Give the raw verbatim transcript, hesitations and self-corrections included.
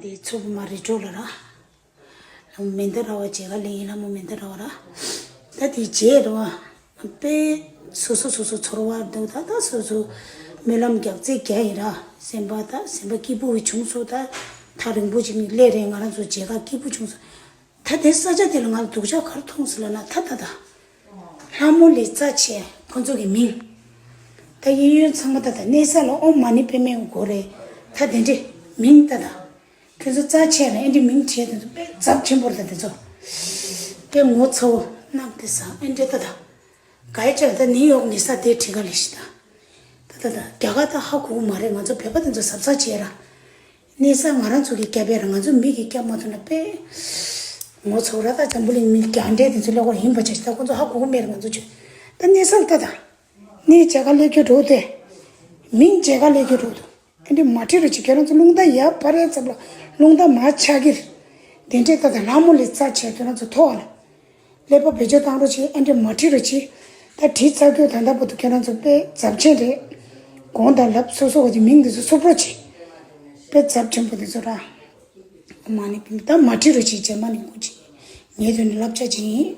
དེ་ཚུགས་མ་རེད་འགྲོ་ལ་ར། ལྷ་མོ་མན་དཱ་ར་བ་མཇལ་ཁ་ལེན་ཡིན། ལྷ་མོ་མན་དཱ་ར་བ་ར། ད་དེ་རྗེས་ར་བ། དཔེ་སོ་སོ་སོ་སོ་ཚོར་བ་འདུག་ད་ད་སོ་སོ་སྨོན་ལམ་རྒྱག་རྩིས་རྒྱག་ཡིན་ར། སེམས་པ་ད་སེམས་པ་སྐྱིད་པོ་བྱུང་སོང་། ད་ཐག་རིང་པོ་ཅིག་ནས་སླེབས་རེད། ང་རང་ཚོ་མཇལ་ཁ་སྐྱིད་པོ་བྱུང་སོང་། ད་དེ་ས་ཆ་དེ་ལ་ང་ལ་སྡུག་ཅག་ག་རེ་མཐོང་སོང་ལབ་ན། ད་ད་ད། ལྷ་མོ་ལས་རྩ་ཆེ་ཁོ་ཚོ་གི་མིང་། ད་གཡས་གཡོན་ཚང་མ་ད་ད་གནས་ས་ལ་ཨོཾ་མ་ཎི་པདྨེ་ཧཱུྃ་དགོས་རེད། ད་དེ་འདྲས་མིང་ད་ད། ཁྱོད་ཚོ་རྩ་ཆེ་ལ་ཨེ་འདྲས་མིང་བྲིས་དེ་ཚོ་དཔེ་ཚབས་ཆེན་པོ་རེད། ད་དེ་ཚོ་དཔེ་ངོ་ཚ་བོ་གནག་དེ་ས་ཨེ་འདྲས་ད་ད། ག་ཡེ་ཅག་ད་ནིའུ་ཡོག་ནས་ས་དེ་བྲིས་ག་ལས་ཤི་ད། ད་ད་ད་རྒྱ་གར་ད་ཧ་གོ་གི་མ་རེད། ང་ཚོ་བོད་པ་དེ་ཚོ་གཟབ་གཟབ་བྱས་ར། གནས་ས་ང་རང་ཚོ་གི་སྐྱབས་པས་ར། ང་ཚོ་མི་གི་སྐྱབས་མ་ཐུབ་ན་དཔེ་ངོ་ཚ་བོ་ར། ད་འཛམ་བུ་གླིང་མི་རྒྱ་འདྲེ་དེ་ཚོ་ལོག་པ་ཡིན་པ་བྱས་ཤི་ད། ཁོ་ཚོ་ཧ་གོ་གི་མེད་ར། ང་ཚོ་ཆོས་ད་གནས་ས་ལ་ད་ད། གནས་མཇལ་ཁ་སླེབས་རྒྱུ་འགྲོ་དེ། མིང་མཇལ་ཁ་སླེབས་རྒྱུ་འགྲོ་དུ། ཨེ་འདྲས་མ་བྲིས་རོགས་གྱིས། ཁྱེད་རང་ཚོ་རླུང་རྟ་ཡར་འཕར་ཡ་ཙམ་ལ་རླུང་རྟ་མར་ཆག་གི་རེད། དེ་འདྲས་ད་ད་ལྷ་མོ་ལས་རྩ་ཆེ། ཁྱེད་རང་ཚོ་ཐོག་ལ་ཀླད་པ་བེད་སྤྱོད་བཏང་རོགས་གྱིས། ཨེ་འདྲས་མ་བྲིས་རོགས་གྱིས། ད་བྲིས་ཚར་རྒྱུ་ད་ལྟ་བར་དུ་ཁྱེད་རང་ཚོ་དཔེ་ཚབས་ཆེན་རེད། དགོངས་དག་ལབ། སོ་སོ་བ་གི་མིང་འདི་ཚོ་སུབ་རོགས་གྱིས། དཔེ་ཚབས་ཆེན་པོ་འདི་ཚོ་ར། མ་ཎི་པདྨེ། ད་མ་བྲིས་རོགས་གྱིས། རྗེས་མ་ནས་སྐུ་མཁྱེན། ངའི་དོན་ནས་བསླབ་བྱ་ཅིག་ཡིན།